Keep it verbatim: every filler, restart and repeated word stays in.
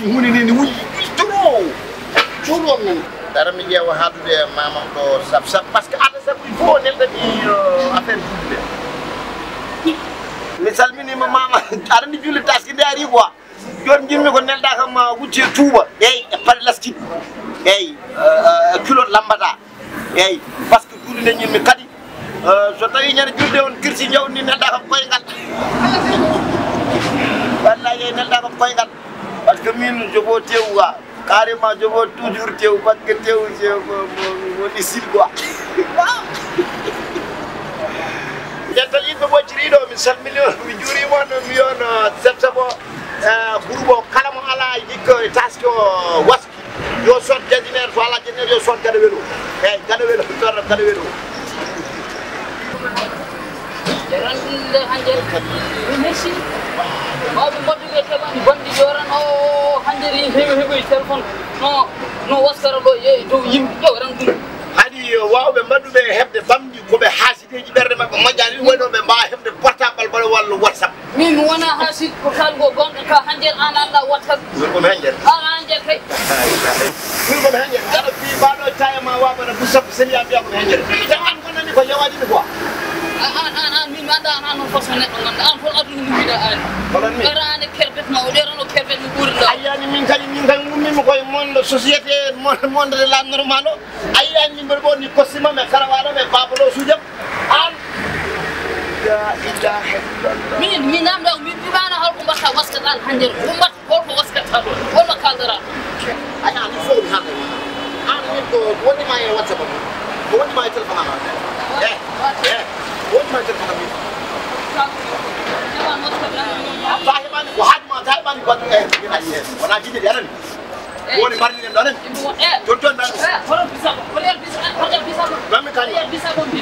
Huunde nde ne wuli, wuli toro. Cuuɗi on nani. Dara mi ƴeewa haadude e maamam ɗo sab sab, parce que Alla sabu il faut o nelda mi, euh, affaire julde. Mi salminiima maama, aɗa anndi julde taski nde ari quoi. Jooni njimmi ko nelda kam ma wucce tuuba. Eyi, e paɗe laskit. Eyi, euh, euh, culotte lambata. Eyi, parce que julde nde njimmi kadi, euh, so tawi ñande julde on kirsi jawdi ndi nelda kam koyngal. Wallahi eyi nelda kam koyngal. Parce que min jogo tew quoi. Carrément jogo toujours tew, parce que tew c'est mon, mon, mon isil quoi. Dental yimɓe ɓocciriiɗo, mi salmini on, mi juuriima on, mi wiya on, euh, septa ko, euh, groupe o kala mo alaa yikko e taski o waski. Yo sot jadineer, so alaa jadineer, yo sot gada welo. Eyi, gada welo, torra gada welo. Ran ɗum nde hanjere. Ɗum hesi. Mawɓe mbaɗuɓe keɓani bandi joran o hanjere heɓe heɓoy téléphone. No, no waskara ɗo yeeyi dow yimɓe ɗo ran ɗum. Haɗi waawɓe mbaɗuɓe heɓde bamɗi ko ɓe haasideeji ɓerɗe maɓɓe moƴƴaani, ɗum waɗi noon ɓe mbaawa heɓde portable mbaɗa walla WhatsApp. Min mi wona haasid ko kalgo gonɗo ka hanjere an annda WhatsApp. Min ko mi hanjere. An hanjere kay. Min ko mi hanjere. Gaɗa fii mbaɗo taye ma wa mbaɗa bu sappo seni a mbiya ko mi hanjere. Ita an gonani ko yawani mi quoi. An, an, an, an, min mi annda an, an non façon neɗɗo gonɗo. An hol aduna ɗum wiɗa an. Holan min? Ara an e kerbet ma, o ɗerano kerbet mi ɓuri ɗo. A yiyani min kadi, min kadi ngummimi koye monde société, monde, monde de la normal o. A yiyani min mbeɗa ɓorni costume am e karawaɗo am e babalosuji am. An. La ilaha illallah. Min, min namda, min ɓiɓana holko mbatta waskat an hanjere. Ko mbatta, holko waskatta ɗo? Holno kaldara? Ay, an, il faut mi haalda ma. An, min ko woni ma e WhatsApp am? Ko woni ma e téléphone am? Eh, eh, ko woni ma e téléphone am? Sa heɓani ko haaju ma, sa heɓani ko waɗi, eh, min ayi, eh. Wona jinde de, aɗa anndi? Ko woni marliɗen ɗo, aɗa anndi? Eh. Toon, toon, ɗan. Eh, hoto bisa ko, hoto yar bisa, hoto yar bisa ko. Ɗan mi kañum. Hoto yar bisa ko, mbi.